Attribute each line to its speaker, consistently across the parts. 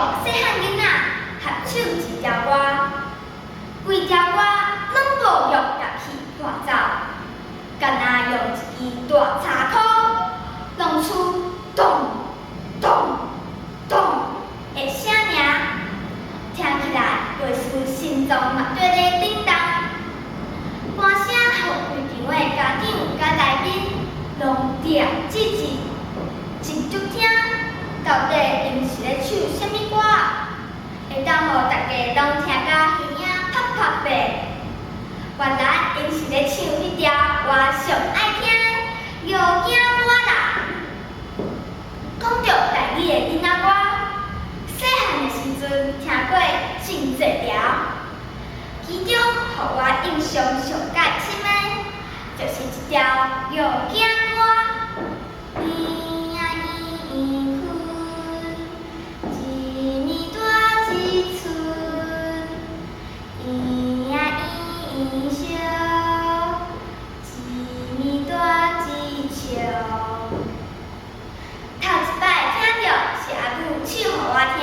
Speaker 1: 大細漢囡仔合唱一條歌，規條歌攏無用樂器伴奏，干焦用一支大柴箍，弄出咚咚咚的聲爾，聽起來袂輸心臟嘛綴咧振動。歌聲予規場的家長佮來賓攏定靜靜，靜足聽，到底𪜶是咧唱啥物歌？會當予大家攏聽甲耳仔拍拍的。原來𪜶是咧唱彼條我上愛聽的《尿囝歌》啦。講著台語的囡仔歌，細漢的時陣聽過真濟條，其中予我印象上蓋深的，就是這條尿囝歌。圓仔圓圓睏，一暝大一寸，圓仔圓圓燒，一暝大一笑。頭一擺聽著是阿母唱予我聽，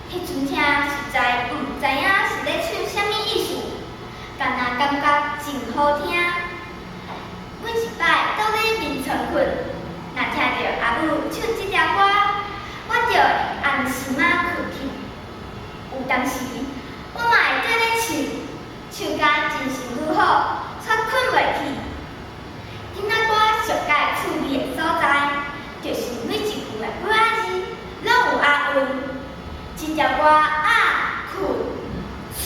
Speaker 1: 彼陣聽實在毋知影是咧唱啥物意思，干焦感覺真好聽。每一擺倒咧眠床睏，若聽著阿母唱這條歌，我就會安心仔睏去。有當時我嘛會綴咧唱，唱甲精神愈好，煞睏袂去。囡仔歌上蓋趣味的所在，就是每一句的尾仔字攏有押韻。這條歌押睏、寸、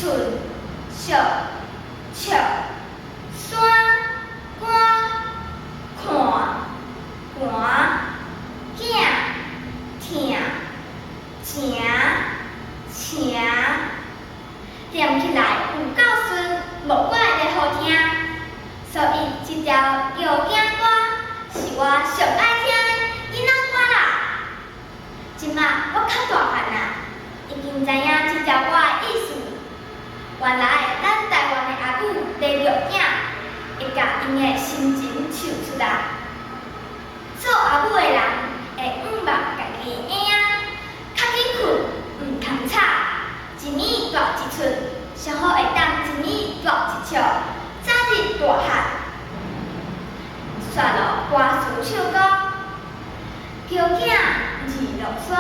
Speaker 1: 惜、笑、山、肝、看、寒、囝、疼、情、請，念起來有夠順，無怪會好聽。所以這條尿囝歌是我上愛聽的囡仔歌啦。這馬我較大漢啊，已經知影這條歌的意思。原來咱台灣的阿母咧虐囝，會共𪜶的心情唱出來。做阿母的人會向望家己的嬰仔，較緊睏，毋通吵，一暝大一寸，上好會當一暝大一笑，早日大漢。煞落歌詞唱講：嬌囝二落山，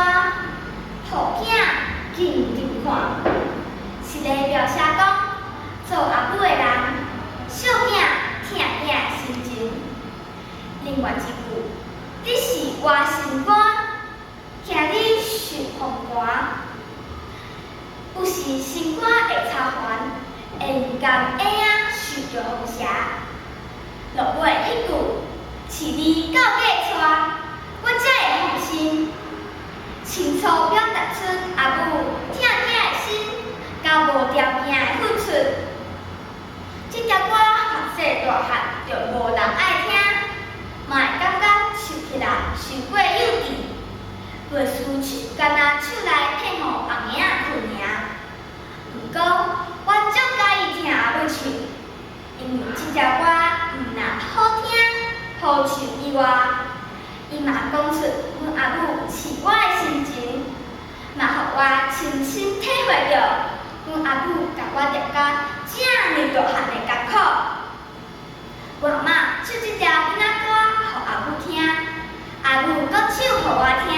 Speaker 1: 抱囝緊緊看，是咧描寫講做阿母的人，惜囝疼囝的心情。另外一句，你是我心肝，驚你受風寒。有時心肝會操煩，會毋甘嬰仔受著風邪。落尾彼句，飼你到嫁娶，我才會放心。清楚表達出阿母疼囝的心，佮無條件的付出。這條歌由細大漢就無人愛聽，嘛會感覺唱起來傷過幼稚，袂輸唱干焦唱來騙予紅嬰仔睏爾。毋過我足佮意聽阿母唱，因為這條歌毋但好聽、好唱以外，伊嘛講出阮阿母飼我的心情，嘛予我深深體會著阮阿母共我帶甲遮爾大漢的艱苦。我阿嬤唱這條囡仔歌予阿母聽，阿母閣唱予我聽。